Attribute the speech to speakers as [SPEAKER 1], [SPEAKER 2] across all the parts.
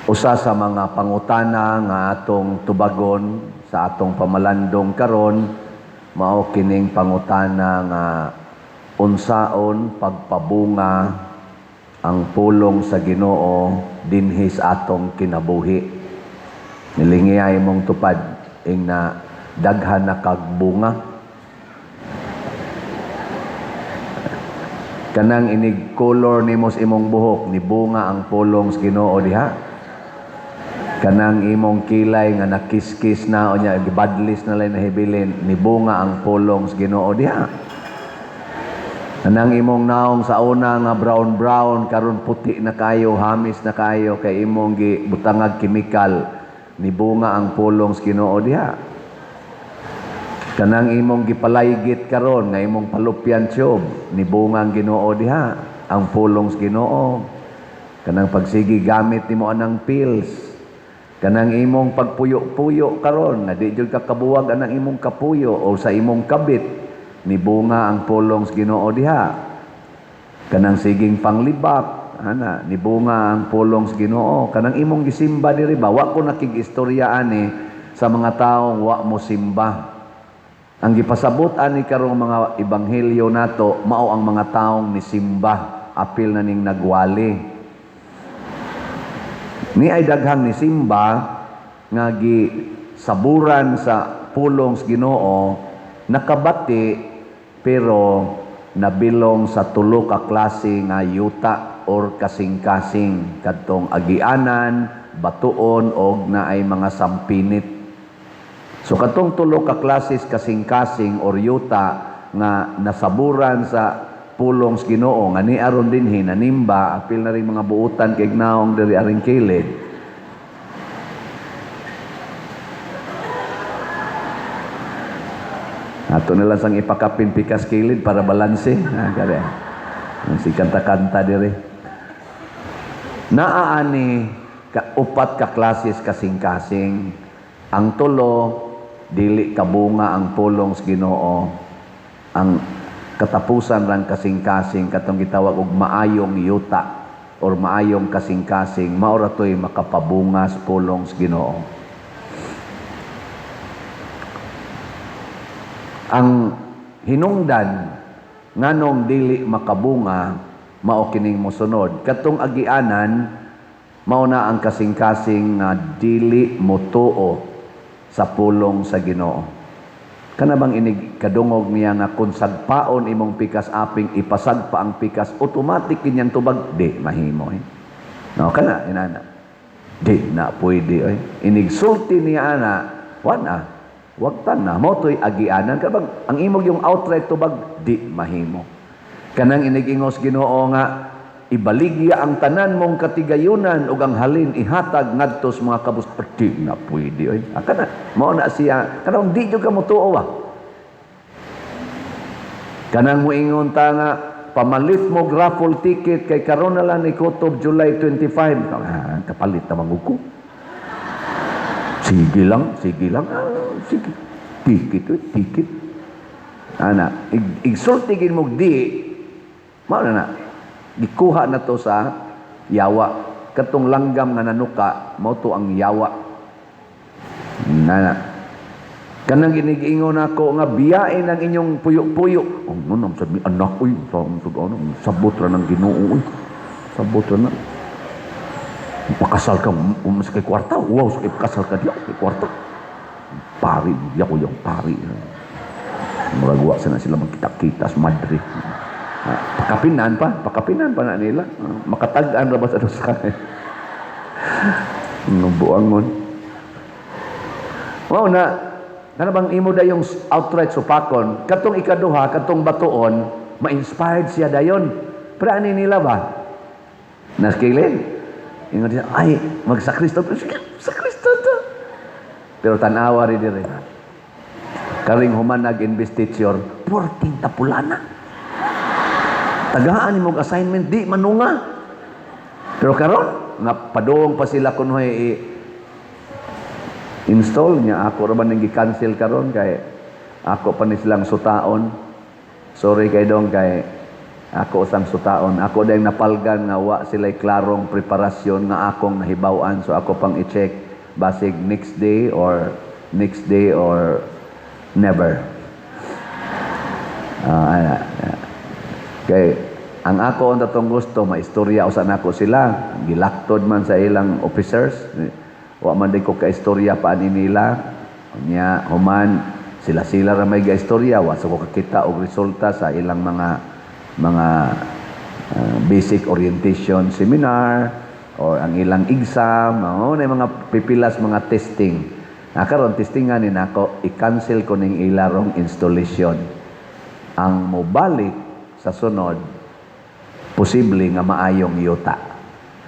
[SPEAKER 1] Usa sa mga pangutana nga atong tubagon sa atong pamalandong karon mao kining pangutana nga unsaon pagpabunga ang pulong sa Ginoo dinhi sa atong kinabuhi. Nilingiya imong tupad ing na daghan na kag bunga. Kanang inig color nimo sa imong buhok ni bunga ang pulong sa Ginoo diha. Kanang imong kilay nga nakiskis na o nya gibadlis na lang nahibilin ni bunga ang pulong sa Ginoo diha. Kanang imong naong sa una nga brown brown karon puti na kayo, hamis na kayo kay imong gibutangag kemikal ni bunga ang pulong sa Ginoo diha. Kanang imong gipalaygit karon nga imong palupyan tube ni bunga ang Ginoo diha, ang pulong sa Ginoo. Kanang pagsigi gamit nimo anang pills. Kanang imong pagpuyo-puyo karon nga di jud ka kabuwag anang imong kapuyo o sa imong kabit ni bunga ang pulong sa Ginoo diha. Kanang siging panglibak ana ni bunga ang pulong sa Ginoo. Kanang imong gisimba diri ba, wa ko nakig-istorya ani sa mga taong wa mo simba. Ang gipasabot ani karong mga ebanghelyo nato mao ang mga taong nisimba, apil na ning nagwali. Ni ay daghang nisimba nga gisaburan sa pulong sa Ginoo, nakabati pero nabilong sa tulo ka klase nga yuta or kasing-kasing kadtong agianan, batuon og naay mga sampinit. So katong tulo ka klases kasing-kasing or yuta nga nasaburan sa pulong sa Ginoo nga ni aron dinhi nanimba, apil na ring mga buutan kay naong diri aring kilid. Ato na lang sang ipakapin pikas kilid para balanse. Ah, kare. Si kanta-kanta diri. Naaani ka, upat ka klases kasing-kasing. Ang tulo dili kabunga ang pulong sa Ginoo. Ang katapusan rang kasing-kasing katong gitawag og maayong yuta or maayong kasing-kasing, mao ra toy makapabunga sa pulong sa Ginoo. Ang hinungdan nganong dili makabunga mao kining mosunod. Katong agianan mao na ang kasing-kasing nga dili motuo sa pulong sa Ginoo. Kana bang inig kadungog niya nga kung sagpaon imong pikas aping ipasagpa ang pikas, automatic kinyang tubag di mahimo eh. No kana inana. Di na pwede oy. Inig sulti niya ana, wa na. Wag tan na mo toy agianan kana bang ang imong yung outright tubag di mahimo. Kanang inigingos Ginoo nga ibaligya ang tanan mong katigayunan ug ang halin ihatag ngadto sa mga kabus, di na pwede oy. Ah, kana mao na siya kanang di jud ka motuo ba. Kanang moingon ta nga pamalit mo raffle ticket kay karon na lang ni kutob July 25. Ah, kapalit na man ko. Sige lang, sige lang. Ah, sige. Ticket, oy, ticket. Ana, igsulti gid mo di mao na na. Gikuha na to sa yawa. Katong langgam nga nanuka, mao to ang yawa. Nana. Kanang ginigiingon nako nga biyain ang inyong puyo-puyo. Oh, nunam sad mi anak oy, sa ano, sabot ra ng Ginoo oy. Sabot ra na. Pakasal ka sa kay kwarta. Wow, sa kay pakasal ka diya, kay kwarta. Pari, diya ko yung pari. Murag wa sana sila magkita-kita sa Madrid. Ah, pakapinan pa na nila. Ah, makatag-an ra ba sa dos ka? Buangon. Wow na, kana bang imo dayong outright supakon, katong ikaduha, katong batuon, ma-inspired siya dayon. Pero ani nila ba? Naskilin. Ingon siya, ay, magsakristo. Sige, sakristo to. Pero tanawa rin dire. Karing human nag-investiture, porting tapulana. Tagaan imong assignment, di manunga. Pero karon nga padung pa sila kunoy install niya, ako ra ba ning gi-cancel karon kay ako pa ni silang sutaon. Sorry kay dong kay Ako usang sutaon. Ako dayong napalgan nga wa sila'y klarong preparasyon nga akong nahibaw-an. So ako pang i-check basig next day or next day or never. Ah, ana. Kay ang ako ang tatong gusto maistorya usa nako sila, gilaktod man sa ilang officers. Wa man di ko kaistorya pa ani nila. Nya human sila-sila ra may gaistorya, wa sa ko kakita og resulta sa ilang mga basic orientation seminar or ang ilang exam, mao na mga pipilas mga testing. Na karon testingan ni nako, i-cancel ko ning ilarong installation. Ang mobalik sa sunod, posible nga maayong yuta.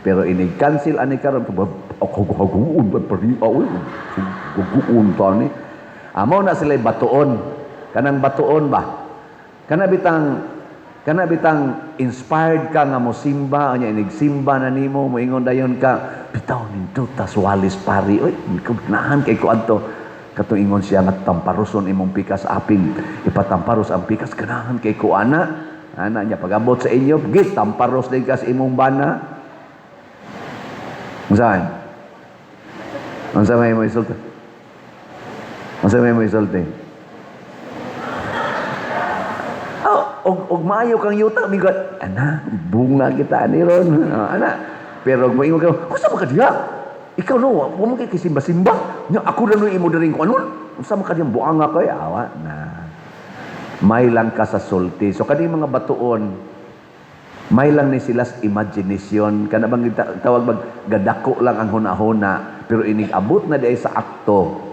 [SPEAKER 1] Pero inig cancel ani karon, ako haguon ba pari aw guguon ta ni. Amo na sila batuon. Kanang batuon ba? Kana bitang inspired ka nga mosimba, anya inig simba na nimo, moingon dayon ka, "Bitaw nindot tas walis, pari, oy, nahan kay ko adto." Katong ingon siya nga tamparuson imong pikas aping ipatamparos ang pikas, ganahan kay ko ana. Ana niya pag-abot sa inyo, git tamparos din ka sa imong bana. Unsa? Unsa may mo isulti? Unsa may mo isulti? Oh, og maayo kang yuta, migot, "Ana, bunga kita ani ron." Oh, ana. Pero og moingon ka, "Unsa man ka diha? Ikaw no, wa mo kay kisimba-simba. Nya ako na no imo diring ko anon. Unsa man ka diyang buanga kay awa na." May lang ka sa sulti. So kani mga batuon, may lang ni sila sa imagination. Kana bang tawag bag gadako lang ang hunahuna, pero inig abot na diay sa akto,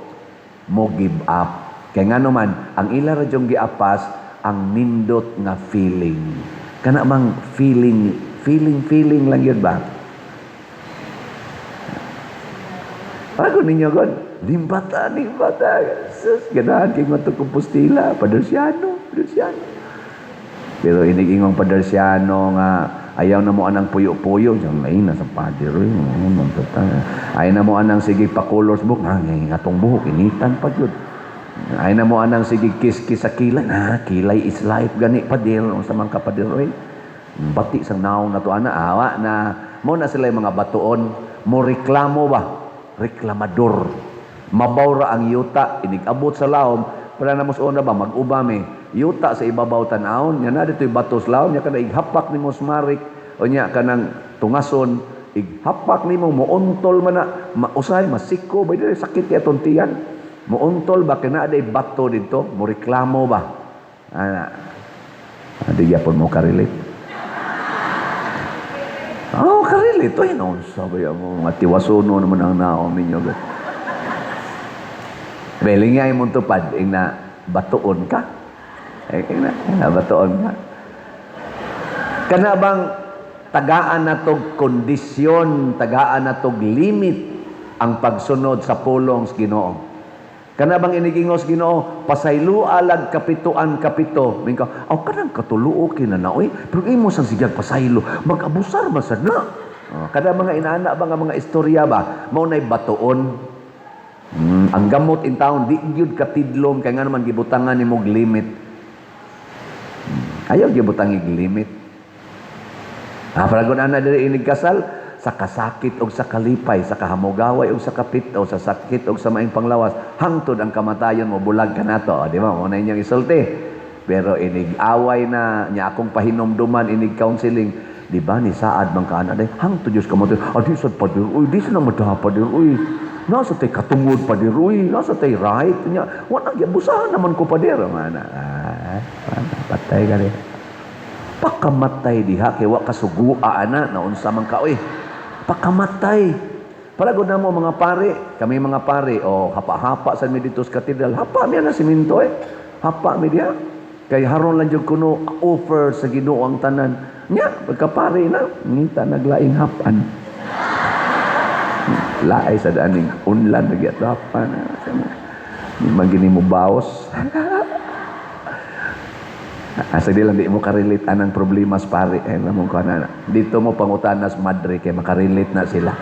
[SPEAKER 1] mo give up. Kay ngano man, ang ila ra jung giapas ang nindot nga feeling. Kana bang feeling, feeling, feeling lang yun ba? Bago ninyo god, limbata, limbata. Sus, ganahan kay mga Compostela, Padersiano, Padersiano. Pero inig-ingong Padersiano nga ayaw na mo anang puyo-puyo, diyan lain na sa pader, oy, ayaw na mo anang sige pa colors book, nga atong buhok initan pa gyud. Ayaw na mo anang sige kiss-kiss sa kilay, na kilay is life gani pader, unsa man ka pader oy. Bati sang naong nato ana, awa na mo na sila yung mga batuon, mo reklamo ba? Reklamador. Mabaw ra ang yuta, inig-abot sa laom, para na mos una ba mag-uba mi. Yuta sa ibabaw tan-awon, nya na dito'y bato sa laom, nya kana ighapak nimo smarik, o nya kanang tungason, ighapak nimo moontol man na, mausay masiko ba dili sakit kay atong tiyan. Moontol ba kay naa day bato didto, mo reklamo ba? Ana. Adi gyapon mo ka-relate. Oh, ka-relate. Oy, noon sabi mo, mga tiwasono naman ang naom ninyo. Beling nga imong tupad, ing na batuon ka. Ing na batuon ka. Kana bang tagaan na tog kondisyon, tagaan na tog limit ang pagsunod sa pulong sa Ginoo? Kana bang inigingos Ginoo, pasaylo alag kapituan kapito. Mingka, aw kanang katuluo kina na oy, pero imo sang sigag pasaylo, mag-abusar ba sad na? Oh, kada mga inaana ba nga mga istorya ba, mao nay batuon. Ang gamot in town di gyud katidlom kay nga naman gibutangan nimog limit. Ayaw gibutang ig limit. Ah, paragon ana diri inig kasal sa kasakit og sa kalipay, sa kahamugaway og sa kapit o sa sakit og sa maing panglawas, hangtod ang kamatayon mo bulag ka nato, o, di ba? Mo na inyong isulti. Pero inig away na nya akong pahinumduman inig counseling, di ba ni saad man ka ana day hangtod Dios kamatayon. Ah, di sad pader, uy, di sad na madaha pader, uy. Nasa tay katungod pader, uy, nasa tay right nya. Wa na giabusahan naman ko pader, mana. Ah, patay ka rin. Pakamatay diha kay wa kasugua ana naunsa man ka oy. Pakamatay. Palagod na mo mga pare, kami mga pare, o hapa-hapa sa mi dito sa katedral, hapa mi na simento eh. Hapa mi diha. Kay haron lang jud kuno offer sa Ginoo ang tanan. Nya, pagkapare na, ngita naglaing hapan. Laay sa daning unlan nagyat hapan. Di man gini mo baos. Asa di lang di mo karelate anang problema sa pare. Eh, mo ko na. Dito mo pangutanas madre kay makarelate na sila.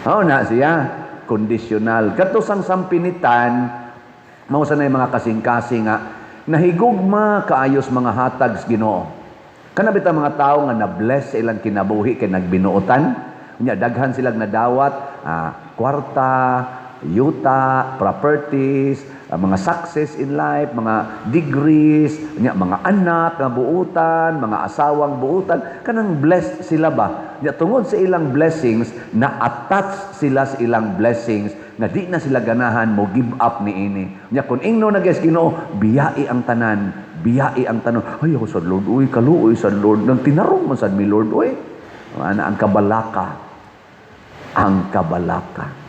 [SPEAKER 1] Oo na siya, conditional. Kato sang sampinitan, mao sa na yung mga kasing-kasing nga Nahigugma kaayos mga hatag sa Ginoo. Kana bitaw mga tawo nga na-bless sa ilang kinabuhi kay nagbinuotan, unya daghan silang nadawat, kwarta, yuta, properties, mga success in life, mga degrees, unya mga anak nga buutan, mga asawang buutan, kanang blessed sila ba? Nya tungod sa ilang blessings, na-attach sila sa ilang blessings nga di na sila ganahan mo give up niini. Nya kung ingno na guys Ginoo, biyai ang tanan, biyai ang tanan. Ay, ako sa Lord, uy, kaluoy sa Lord. Nang tinarong man sad mi, Lord, uy. Ana ang kabalaka. Ang kabalaka.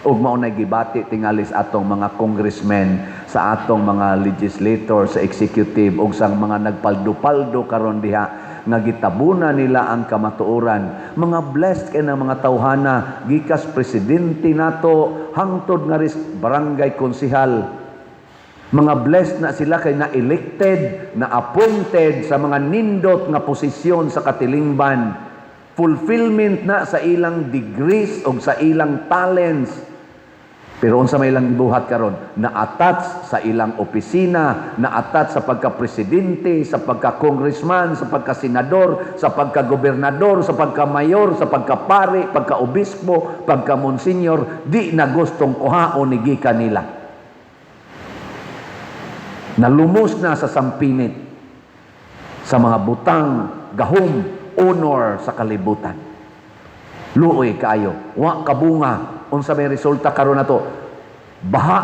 [SPEAKER 1] Ug mao na gibati tingali sa atong mga congressmen, sa atong mga legislator, sa executive ug sa mga nagpaldo-paldo karon diha nga gitabuna nila ang kamatuoran. Mga blessed kay ng mga tawhana gikas presidente nato hangtod nga ris barangay konsehal. Mga blessed na sila kay na-elected, na appointed sa mga nindot nga posisyon sa katilingban. Fulfillment na sa ilang degrees o sa ilang talents. Pero unsa may ilang gibuhat karon? Na-attach sa ilang opisina, na-attach sa pagka-presidente, sa pagka-congressman, sa pagka-senador, sa pagka-gobernador, sa pagka-mayor, sa pagka-pari, pagka-obispo, pagka-monsenyor, di na gustong kuhaon ni gikan nila. Nalumos na sa sampinit sa mga butang, gahom, honor sa kalibutan. Luoy kaayo, wa kabunga. Unsa may resulta karon nato? Baha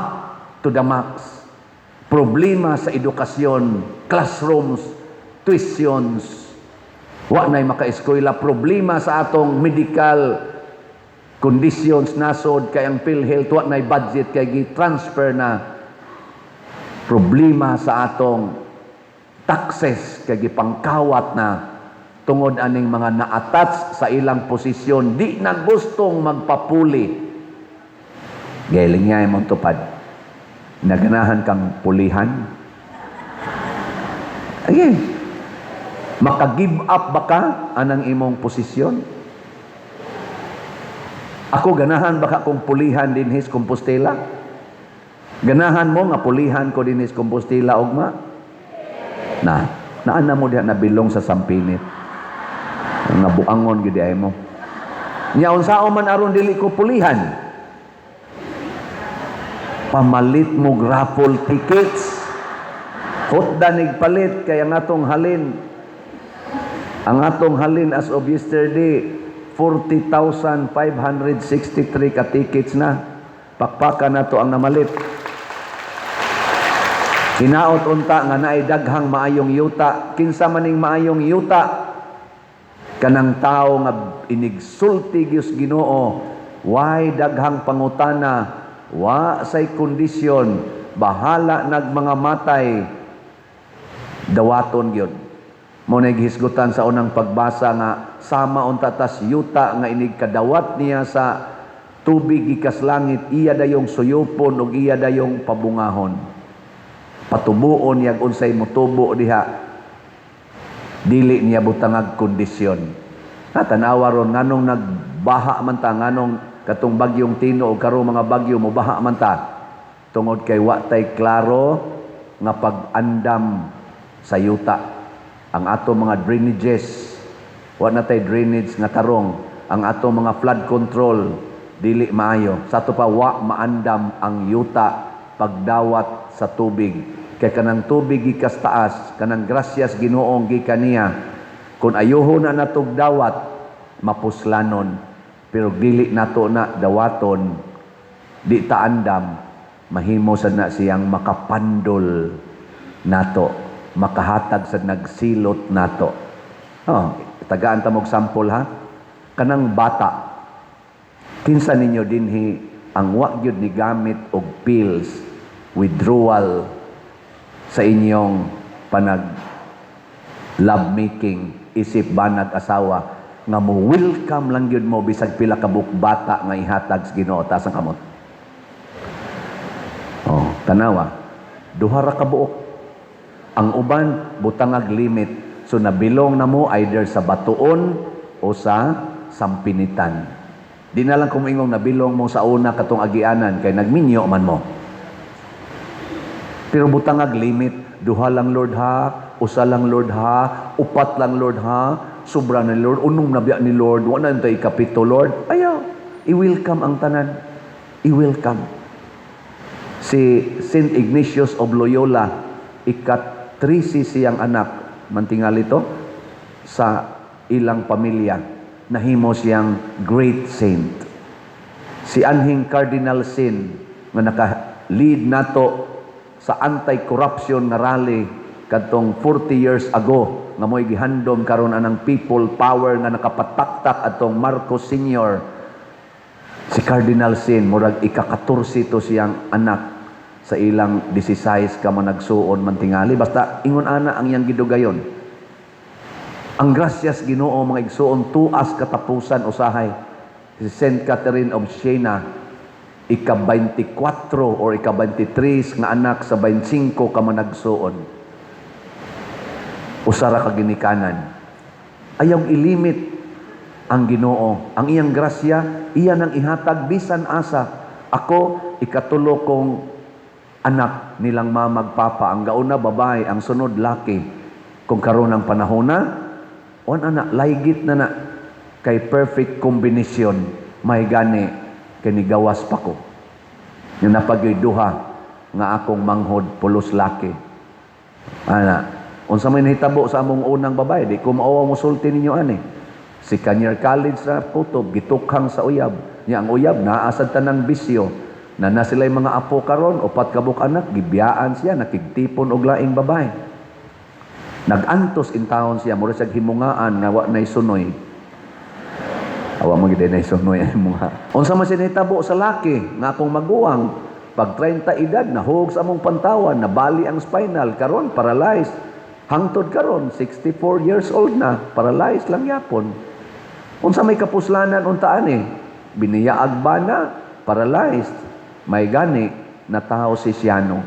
[SPEAKER 1] to the max. Problema sa edukasyon, classrooms, tuitions. Wa na'y makaeskwela. Problema sa atong medical conditions, nasod kay ang PhilHealth wa na'y budget kay gi-transfer na. Problema sa atong taxes kay gipangkawat na tungod aning mga na-attach sa ilang posisyon, di na gustong magpapuli. Galing nga imong tupad. Naganahan kang pulihan. Again, maka-give up ba ka anang imong posisyon? Ako, ganahan ba ka kung pulihan dinhis Compostela? Ganahan mo nga pulihan ko dinhis Compostela ugma? Na, naana mo diha nabilong sa sampinit. Nga buangon gid ay mo. Nya unsaon man aron dili ko pulihan? Pamalit mo raffle tickets. Hutda nig palit kay ang atong halin as of yesterday, 40,563 ka tickets na. Pakpakan nato ang namalit. Hinaot unta nga naay daghang maayong yuta. Kinsa maning maayong yuta? Kanang tao nga inigsulti gyud Ginoo, way daghang pangutana, wa say kondisyon, bahala nag mga matay, dawaton gyud. Mo na gihisgutan sa unang pagbasa nga sama unta tas yuta nga inig kadawat niya sa tubig gikas langit, iya dayong suyupon ug iya dayong pabungahon. Patubuon niya unsay motubo diha. Dili niya butangag kondisyon. Natanawa ron nganong nagbaha man ta, nganong katong bagyong Tino o karong mga bagyo mobaha man ta, tungod kay wa tay klaro nga pag-andam sa yuta. Ang ato mga drainages, wa na tay drainage nga tarong. Ang ato mga flood control dili maayo. Sa ato pa, wa maandam ang yuta pagdawat sa tubig. Kay kanang tubig gikas taas, kanang grasyas Ginoong gikan niya. Kung ayuho na natog dawat, mapuslanon. Pero dili nato na dawaton, di ta andam, mahimo sad na siyang makapandol nato, makahatag sa nagsilot nato. Oh, tagaan ta mog sample ha. Kanang bata, kinsa ninyo dinhi ang wa gyud ni gamit og pills, withdrawal sa inyong panag love making isip banag asawa nga mo welcome lang gyud mo bisag pila ka buok bata nga ihatag sa Ginoo? Taas ang kamot. Oh, tanawa, duha ra ka buok. Ang uban butangag limit, so nabilong na mo either sa batuon o sa sampinitan. Di na lang kung ingong nabilong mo sa una katong agianan kay nagminyo man mo. Pero butangag limit. Duha lang, Lord, ha, usa lang, Lord, ha, upat lang, Lord, ha, sobra na, Lord, unom na biya ni Lord, wa na tay ikapito, Lord. Ayaw, i-welcome ang tanan. I-welcome. Si Saint Ignatius of Loyola, ika-13 siyang anak, mantingali to, sa ilang pamilya, nahimo siyang great saint. Si anhing Cardinal Sin nga naka-lead nato sa anti-corruption nga rally kadtong 40 years ago, nga mo'y gihandom karon anang people power nga nakapataktak atong Marcos Sr. Si Cardinal Sin, murag ika-14 to siyang anak sa ilang 16 ka managsuon, mantingali. Basta ingon ana ang iyang gidugayon. Ang grasyas Ginoo, mga igsuon, tuas katapusan usahay. Si Saint Catherine of Siena, ika-24 or ika-23 nga anak sa 25 ka managsuon. Usa ra ka ginikanan. Ayaw ilimit ang Ginoo. Ang iyang grasya, iya nang ihatag bisan asa. Ako, ikatulo kong anak nilang mamag papa. Ang gauna babae, ang sunod laki. Kung karon ang panahon na, on ana, laygit na na kay perfect combination, may gani kini gawas pa ko. Yung napagyoy duha nga akong manghod pulos laki. Ana, unsa may nahitabo sa among unang babae, di ko maawa mosulti ninyo ani. Second year college na kutob, gitukhang sa uyab. Nya ang uyab naa sad tanang bisyo. Na na sila'y mga apo karon, upat ka buok anak, gibiyaan siya, nakigtipon og laing babae. Nag-antos in taon siya, mura siya himungaan nga wa nay sunoy. Awa mo gid nay sunoy ang himunga. Unsa man siya nahitabo sa laki nga akong maguwang, pag 30 edad nahug sa among pantawan, nabali ang spinal, karon paralyzed. Hangtod karon 64 years old na, paralyzed lang yapon. Unsa may kapuslanan untaan eh? Biniyaag ba na? Paralyzed. May gani na tao si Siano.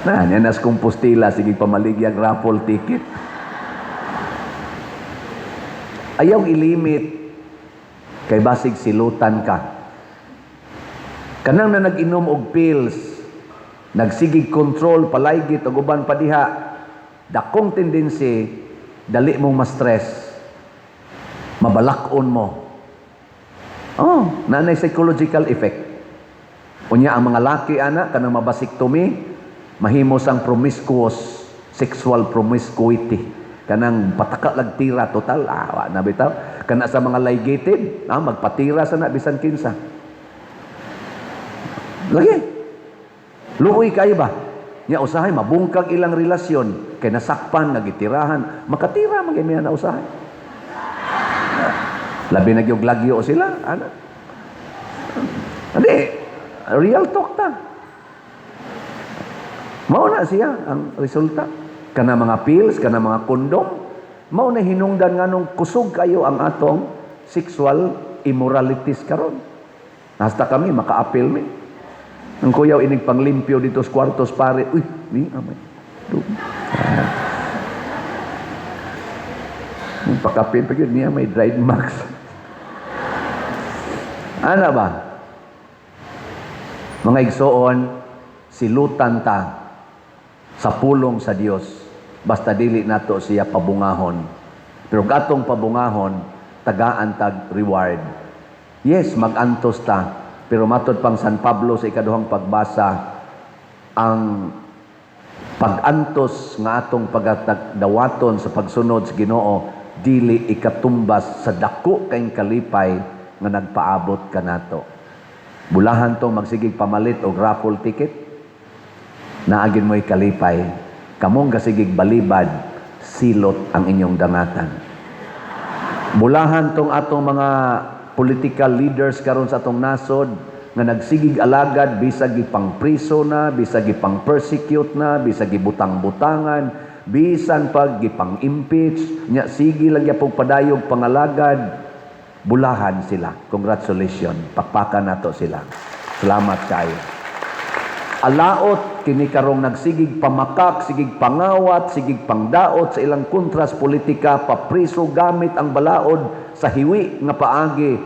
[SPEAKER 1] Na, yan as Compostela, sige pamaligyag raffle ticket. Ayaw ilimit kay basig silutan ka. Kanang na nag-inom og pills, nagsigig control, palaygit og uban pa diha, dakong tendency dali mong ma-stress, mabalakon mo. Oh, nanay psychological effect. Unya ang mga laki ana kanang mabasiktomi, mahimo sang promiscuous, sexual promiscuity. Kanang pataka lag tira total, wa na bitaw. Kana sa mga ligated, magpatira sa na bisan kinsa. Lagi. Luoy kayo ba? Nya usahay mabungkag ilang relasyon kay nasakpan nga gitirahan, makatira man gyud na usahay. Labi na gyud lagyo sila, ana. Adi, real talk ta. Mao na siya ang resulta. Kana mga pills, kana mga kondom, mao na hinungdan nganong kusog kayo ang atong sexual immoralities karon. Hasta kami maka-appeal mi. Ang kuyaw inig panglimpyo dito sa kwartos pare. Uy, ni amay. Ang pakapil pa yun niya may dried max. Ana ba? Mga igsoon, silutan ta sa pulong sa Dios basta dili nato siya pabungahon. Pero gatong pabungahon, tagaan tag reward. Yes, magantos ta. Pero matod pang San Pablo sa ikaduhang pagbasa, ang pag-antos nga atong pagdawaton sa pagsunod sa Ginoo dili ikatumbas sa dako kayong kalipay nga nagpaabot kanato. Bulahan tong magsigig pamalit og raffle ticket, naagin mo'y kalipay. Kamong gasigig balibad, silot ang inyong dangatan. Bulahan tong atong mga political leaders karon sa atong nasod nga nagsigig alagad bisag gipang-priso na, bisag gipang-persecute na, bisag gibutang-butangan, bisan pag gipang-impeach, nya sige lang gyapong padayog pangalagad, bulahan sila. Congratulations. Pakpakan nato sila. Salamat kayo. Alaot kini karong nagsigig pamakak, sigig pangawat, sigig pangdaot sa ilang kontras politika, papriso gamit ang balaod sa hiwi nga paagi.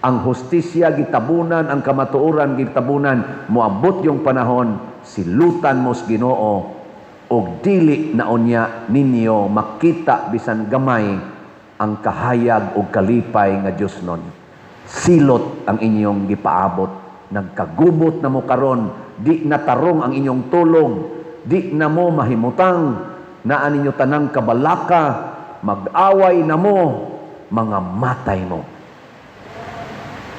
[SPEAKER 1] Ang hustisya gitabunan, ang kamatuoran gitabunan, moabot yung panahon, silutan mo sa Ginoo og dili na unya ninyo makita bisan gamay ang kahayag og kalipay nga Dios nun. Silot ang inyong gipaabot. Nagkagubot na mo karon, di na tarong ang inyong tulog, di na mo mahimutang, naa ninyo tanang kabalaka, mag-away na mo, mga matay mo.